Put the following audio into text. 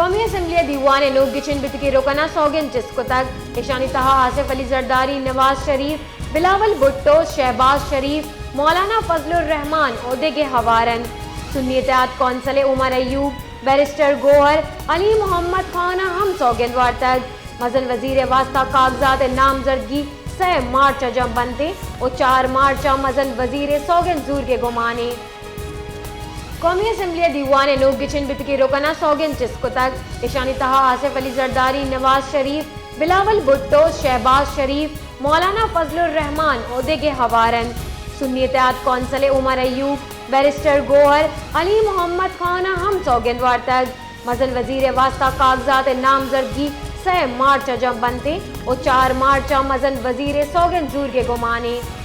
قومی اسمبلی ءِ دیوان ءِ نوک گچین بیتگیں رکن ءَ سوگند چست کتگ۔ ایشانی تہا آصف علی زرداری، نواز شریف، بلاول بھٹو، شہباز شریف، مولانا فضل الرحمان ءُ دگہ ہوار اَنت۔ سنی اتحاد کونسل ءِ عمر ایوب، بیرسٹر گوہر، علی محمد خان ءَ ہم سوگند وارتگ۔ مزن وزیر ءِ واستہ کاغذات ءِ نامزدگی سئے مارچ ءَ جم بنت ءُ چار مارچ ءَ مزن وزیر ءِ سوگند زورگ ءِ گمان اِنت۔ قومی اسمبلی ءِ دیوان ءِ نوک گچین بیتگیں رکن ءَ سوگند چست کتگ۔ ایشانی تہا آصف علی زرداری، نواز شریف، بلاول بھٹو، شہباز شریف، مولانا فضل الرحمان ءُ دگہ ہوار اَنت۔ سنی اتحاد کونسل ءِ عمر ایوب، بیرسٹر گوہر، علی محمد خان ءَ ہم سوگند وارتگ۔ مزن وزیر ءِ واستہ کاغذات ءِ نامزدگی سئے مارچ ءَ جم بنت ءُ چار مارچ ءَ مزن وزیر ءِ سوگند زورگ ءِ گمان اِنت۔